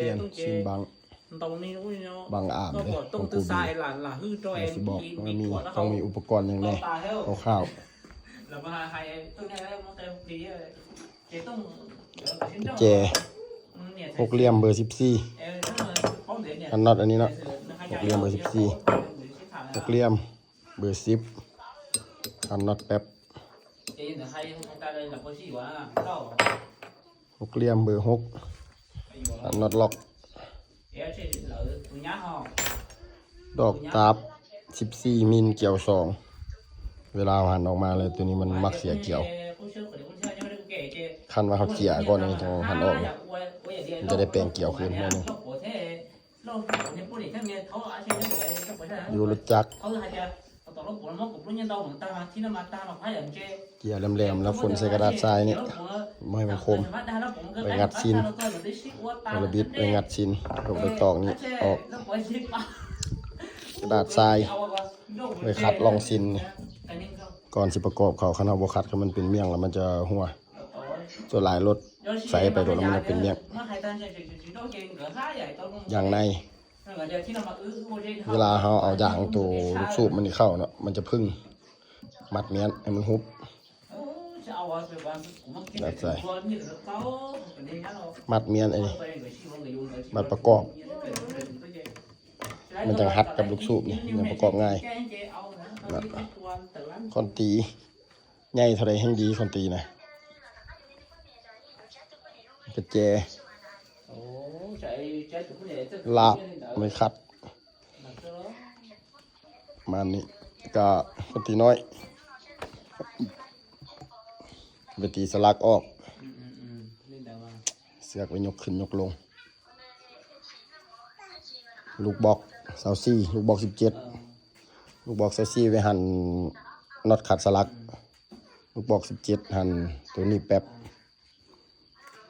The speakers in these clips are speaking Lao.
ປ່ຽນຊິນບັງ ບັງອາມເດ້ ຂອງກູບີ ແລ້ວຊິບອກວ່າມີ ຕ້ອງມີອຸປະກອນຫຍັງແດ່ ຄ່າວໆ ແຈ ຫົກຫຼ່ຽມເບີສິບສີ່ ອັນນັອດອັນນີ້ເນາະ ຫົກຫຼ່ຽມເບີສິບສີ່ ຫົກຫຼ່ຽມເບີສິບ ອັນນັອດແປັບ ຫົກຫຼ່ຽມເບີຫົກ ອັນນັອດລັອກ ດອກຕາບສິບສີ່ມິນ ກຽວສອງ ເວລາເຮົາຫັນອອກມາແລ້ວ ໂຕນີ້ມັນມັກເສຍກຽວ ຄັນວ່າເຮົາເຈຍກ່ອນນີ້ ເຮົາຫັນອອກນີ້ ມັນຈະໄດ້ແປງກຽວຄືນໜ້ອຍໜຶ່ງ. ຢູ່ລົດຈັກ ເກຍແຫຼມໆ ແລ້ວຝົນໃສ່ກະດາດຊາຍນີ້ ບໍ່ໃຫ້ມັນຄົມ ໄວ້ງັດຊິນ ເອົາລະບິດໄວ້ງັດຊິນ ແລ້ວໄປຕອກນີ້ອອກ ກະດາດຊາຍ ໄວ້ຂັດລອງຊິນນີ້ ກ່ອນຊິປະກອບເຂົ້າ ຄັນເຮົາບໍ່ຂັດ ຄັນມັນເປັນມ້ຽງແລ້ວມັນຈະຮົ່ວ. ສ່ວນຫຼາຍລົດໃສ່ໄປໂດນແລ້ວມັນເປັນມ້ຽງ ຢ່າງໃນ ເວລາເຮົາເອົາຢາງໂຕລູກສູບມັນນີ້ເຂົ້າເນາະ ມັນຈະພຶ້ງ ມັດມ້ຽນໃຫ້ມັນຫຸບ ແລ້ວໃສ່ ມັດມ້ຽນອັນນີ້ ມັດປະກອບ ມັນຈັ່ງຮັດກັບລູກສູບນີ້ ມັນປະກອບງ່າຍ ມັດ ຄອນຕີ ໃຫຍ່ເທົ່າໃດແຮ່ງດີ ຄອນຕີນະ ກະແຈ ລາບ ໄມ້ຂັດ ປະມານນີ້ ກະຄອນຕີນ້ອຍ ໄປຕີສະຫຼັກອອກ ເຊືອກໄວ້ຍົກຂຶ້ນຍົກລົງ ລູກບອກຊາວສີ່ ລູກບອກສິບເຈັດ ລູກບອກຊາວສີ່ໄວ້ຫັນນັອດຂັດສະຫຼັກ ລູກບອກສິບເຈັດ ຫັນໂຕໜີບແປັບ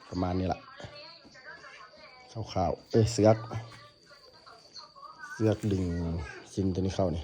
ປະມານນີ້ລະ ຄ່າວໆ ເອີ ເຊືອກ ເຊືອກດຶງຊິນໂຕນີ້ເຂົ້ານີ້